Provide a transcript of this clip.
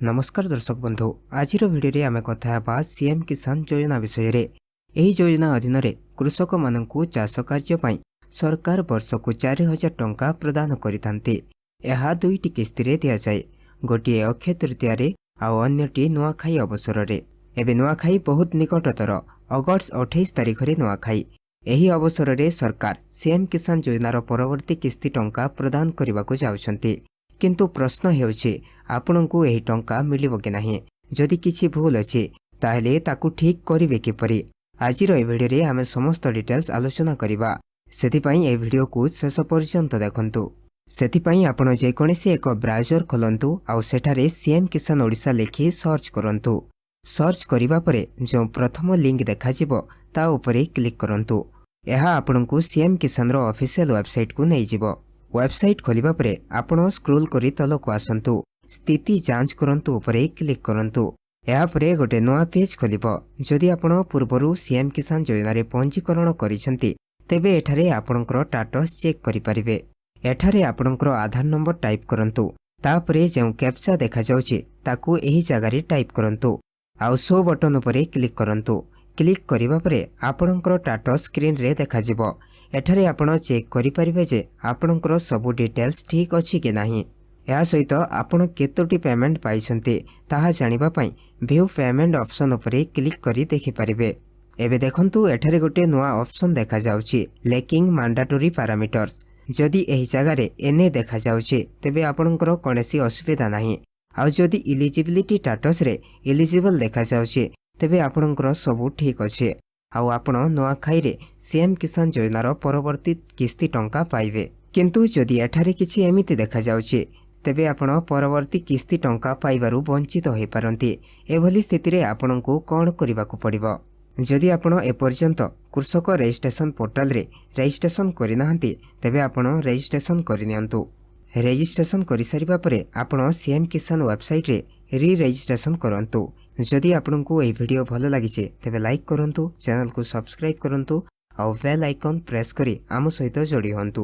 ନମସ୍କାର ଦର୍ଶକ ବନ୍ଧୁ, ଆଜିର ଭିଡ଼ିଓରେ ଆମେ କଥା ହେବା ସିଏମ୍ କିଷାନ ଯୋଜନା ବିଷୟରେ। ଏହି ଯୋଜନା ଅଧୀନରେ କୃଷକମାନଙ୍କୁ ଚାଷ କାର୍ଯ୍ୟ ପାଇଁ ସରକାର ବର୍ଷକୁ 4000 ଟଙ୍କା ପ୍ରଦାନ କରିଥାନ୍ତି। ଏହା ଦୁଇଟି କିସ୍ତିରେ ଦିଆଯାଏ, ଗୋଟିଏ ଅକ୍ଷୟ ତୃତୀୟାରେ ଆଉ ଅନ୍ୟଟି ନୂଆଖାଇ ଅବସରରେ। ଏବେ ନୂଆଖାଇ ବହୁତ ନିକଟତର, ଅଗଷ୍ଟ 28 ତାରିଖରେ ନୂଆଖାଇ। ଏହି ଅବସରରେ ସରକାର ସିଏମ୍ କିଷାନ ଯୋଜନାର ପରବର୍ତ୍ତୀ କିସ୍ତି ଟଙ୍କା ପ୍ରଦାନ କରିବାକୁ ଯାଉଛନ୍ତି। କିନ୍ତୁ ପ୍ରଶ୍ନ ହେଉଛି, ଆପଣଙ୍କୁ ଏହି ଟଙ୍କା ମିଳିବ କି ନାହିଁ? ଯଦି କିଛି ଭୁଲ ଅଛି, ତାହେଲେ ତାକୁ ଠିକ୍ କରିବେ କିପରି? ଆଜିର ଏହି ଭିଡ଼ିଓରେ ଆମେ ସମସ୍ତ ଡିଟେଲ୍ସ ଆଲୋଚନା କରିବା। ସେଥିପାଇଁ ଏହି ଭିଡ଼ିଓକୁ ଶେଷ ପର୍ଯ୍ୟନ୍ତ ଦେଖନ୍ତୁ। ସେଥିପାଇଁ ଆପଣ ଯେକୌଣସି ଏକ ବ୍ରାଉଜର ଖୋଲନ୍ତୁ ଆଉ ସେଠାରେ ସିଏମ୍ କିଷାନ ଓଡ଼ିଶା ଲେଖି ସର୍ଚ୍ଚ କରନ୍ତୁ। ସର୍ଚ୍ଚ କରିବା ପରେ ଯେଉଁ ପ୍ରଥମ ଲିଙ୍କ ଦେଖାଯିବ, ତା ଉପରେ କ୍ଲିକ୍ କରନ୍ତୁ। ଏହା ଆପଣଙ୍କୁ ସିଏମ୍ କିଷାନର ଅଫିସିଆଲ ୱେବସାଇଟ୍କୁ ନେଇଯିବ। ୱେବସାଇଟ୍ ଖୋଲିବା ପରେ ଆପଣ ସ୍କ୍ରୋଲ୍ କରି ତଳକୁ ଆସନ୍ତୁ। ସ୍ଥିତି ଯାଞ୍ଚ କରନ୍ତୁ ଉପରେ କ୍ଲିକ୍ କରନ୍ତୁ। ଏହାପରେ ଗୋଟେ ନୂଆ ପେଜ୍ ଖୋଲିବ। ଯଦି ଆପଣ ପୂର୍ବରୁ ସିଏମ୍ କିଷାନ ଯୋଜନାରେ ପଞ୍ଜୀକରଣ କରିଛନ୍ତି, ତେବେ ଏଠାରେ ଆପଣଙ୍କର ଷ୍ଟାଟସ୍ ଚେକ୍ କରିପାରିବେ। ଏଠାରେ ଆପଣଙ୍କର ଆଧାର ନମ୍ବର ଟାଇପ୍ କରନ୍ତୁ। ତାପରେ ଯେଉଁ କ୍ୟାପଚା ଦେଖାଯାଉଛି, ତାକୁ ଏହି ଜାଗାରେ ଟାଇପ୍ କରନ୍ତୁ ଆଉ ଶୋ ବଟନ୍ ଉପରେ କ୍ଲିକ୍ କରନ୍ତୁ। କ୍ଲିକ୍ କରିବା ପରେ ଆପଣଙ୍କର ଷ୍ଟାଟସ୍ ସ୍କ୍ରିନ୍ରେ ଦେଖାଯିବ। ଏଠାରେ ଆପଣ ଚେକ୍ କରିପାରିବେ ଯେ ଆପଣଙ୍କର ସବୁ ଡିଟେଲ୍ସ ଠିକ୍ ଅଛି କି ନାହିଁ। ଏହା ସହିତ ଆପଣ କେତୋଟି ପେମେଣ୍ଟ ପାଇଛନ୍ତି, ତାହା ଜାଣିବା ପାଇଁ ଭ୍ୟୁ ପେମେଣ୍ଟ ଅପସନ୍ ଉପରେ କ୍ଲିକ୍ କରି ଦେଖିପାରିବେ। ଏବେ ଦେଖନ୍ତୁ, ଏଠାରେ ଗୋଟିଏ ନୂଆ ଅପସନ୍ ଦେଖାଯାଉଛି, ଲେକିଂ ମାଣ୍ଡାଟୋରି ପାରାମିଟର୍ସ। ଯଦି ଏହି ଜାଗାରେ ଏନ୍ଏ ଦେଖାଯାଉଛି, ତେବେ ଆପଣଙ୍କର କୌଣସି ଅସୁବିଧା ନାହିଁ। ଆଉ ଯଦି ଇଲିଜିବିଲିଟି ଷ୍ଟାଟସ୍ରେ ଇଲିଜିବଲ୍ ଦେଖାଯାଉଛି, ତେବେ ଆପଣଙ୍କର ସବୁ ଠିକ୍ ଅଛି ଆଉ ଆପଣ ନୂଆଖାଇରେ ସିଏମ୍ କିଷାନ ଯୋଜନାର ପରବର୍ତ୍ତୀ କିସ୍ତି ଟଙ୍କା ପାଇବେ। କିନ୍ତୁ ଯଦି ଏଠାରେ କିଛି ଏମିତି ଦେଖାଯାଉଛି, ତେବେ ଆପଣ ପରବର୍ତ୍ତୀ କିସ୍ତି ଟଙ୍କା ପାଇବାରୁ ବଞ୍ଚିତ ହୋଇପାରନ୍ତି। ଏଭଳି ସ୍ଥିତିରେ ଆପଣଙ୍କୁ କ'ଣ କରିବାକୁ ପଡ଼ିବ? ଯଦି ଆପଣ ଏପର୍ଯ୍ୟନ୍ତ କୃଷକ ରେଜିଷ୍ଟ୍ରେସନ ପୋର୍ଟାଲରେ ରେଜିଷ୍ଟ୍ରେସନ କରିନାହାନ୍ତି, ତେବେ ଆପଣ ରେଜିଷ୍ଟ୍ରେସନ କରିନିଅନ୍ତୁ। ରେଜିଷ୍ଟ୍ରେସନ କରିସାରିବା ପରେ ଆପଣ ସିଏମ୍ କିଷାନ ୱେବସାଇଟ୍ରେ ରି ରେଜିଷ୍ଟ୍ରେସନ କରନ୍ତୁ। ଯଦି ଆପଣଙ୍କୁ ଏହି ଭିଡ଼ିଓ ଭଲ ଲାଗିଛି, ତେବେ ଲାଇକ୍ କରନ୍ତୁ, ଚ୍ୟାନେଲକୁ ସବସ୍କ୍ରାଇବ୍ କରନ୍ତୁ ଆଉ ବେଲ୍ ଆଇକନ୍ ପ୍ରେସ୍ କରି ଆମ ସହିତ ଯୋଡ଼ି ହୁଅନ୍ତୁ।